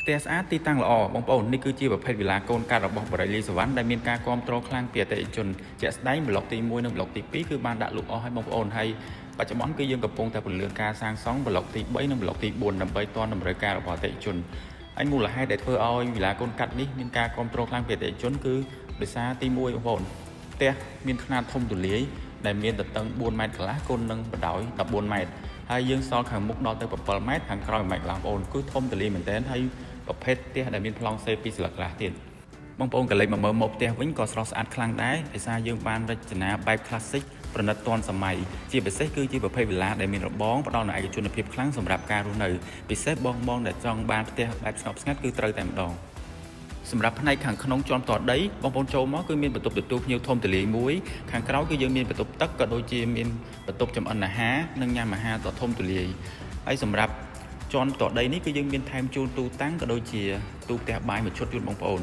ផ្ទះស្អាតទីតាំងល្អបងប្អូននេះគឺជាប្រភេទវិឡាកូនកាត់របស់បរិយលីសវណ្ណដែលមានការគាំទ្រខ្លាំងពីអតិថិជនជាក់ស្ដែងប្លុកទី1និងប្លុកទី2គឺបានដាក់លក់អស់ហើយបងប្អូនហើយបច្ចុប្បន្នគឺយើងកំពុងតែពន្លឿនការសាងសង់ប្លុកទី3និងប្លុកទី4ដើម្បីទាន់តម្រូវការរបស់អតិថិជនហើយមូលហេតុដែលធ្វើឲ្យវិឡាកូនកាត់នេះមានការគាំទ្រខ្លាំងពីអតិថិជនគឺដោយសារទី1បងប្អូនផ្ទះមានខ្នាតធំទូលាយដែលមានទទឹង4ម៉ែត្រកន្លះគុណនឹងបណ្ដោយ14ម៉ែត្រហើយយើងសល់ខាងមុខដល់ទៅ7ម៉ែត្រខាងក្រោយ1ម៉ែត្រកន្លះបងប្អូនគឺធំទូលាយមែនទែនហើយប្រភេទផ្ទះដែលមានប្លង់សេពីស្លឹកខ្លះទៀតបងប្អូនក៏លេចមកមើលមកផ្ទះវិញក៏ស្រស់ស្អាតខ្លាំងដែរដោយសារយើងបានរចនាបែប classic ប្រណិតទាន់សម័យជាពិសេសគឺជាប្រភេទវិឡាដែលមានរបងផ្ដល់នូវឯកជនភាពខ្លាំងសម្រាប់ការរស់នៅពិសេសបងបងដែលចង់បានផ្ទះបែបស្ងប់ស្ងាត់គឺត្រូវតែម្ដងសម្រាប់ផ្នែកខាងក្នុងជាន់ផ្ទាល់ដីបងប្អូនចូលមកគឺមានបន្ទប់ទទួលភ្ញៀវធំទូលាយមួយខាងក្រៅគឺយើងមានបន្ទប់ទឹកក៏ដូចជាមានបន្ទប់ចម្អិនអាហារនិងញ៉ាំអាហារដ៏ធំទូលាយហើយសម្រាប់ជាន់ផ្ទាល់ដីនេះគឺយើងមានថែមជូនទូតាំងក៏ដូចជាទូផ្ទះបាយមួយឈុតជូនបងប្អូន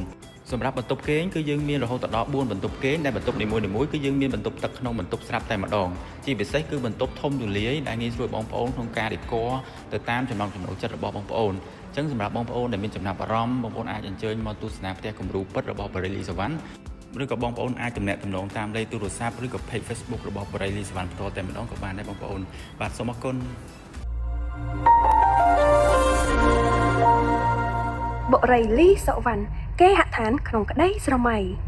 សម្រាប់បន្ទប់គេងគឺយើងមានរហូតដល់4បន្ទប់គេងដែលបន្ទប់នីមួយៗគឺយើងមានបន្ទប់ទឹកក្នុងបន្ទប់ស្រាប់តែម្ដងជាពិសេសគឺបន្ទប់ធំទូលាយដែលងាយស្រួលបងប្អូនក្នុងការ decor ទៅតាមចំណង់ចំណូលចិត្តរបស់បងប្អូនអញ្ចឹងសម្រាប់បងប្អូនដែលមានចំណាប់អារម្មណ៍បងប្អូនអាចអញ្ជើញមកទស្សនាផ្ទះគំរូពិតរបស់បរិលីសវណ្ណឬក៏បងប្អូនអាចទំនាក់ទំនងតាមលេខទូរស័ព្ទឬក៏ page Facebook របស់បរិលីសវណ្ណផ្ទាល់តែម្ដងក៏បានដែរបងប្អូនបាទសូមអរគុណ បុរីលីសុវណ្ណគេហដ្ឋានក្នុងក្តីស្រមៃ។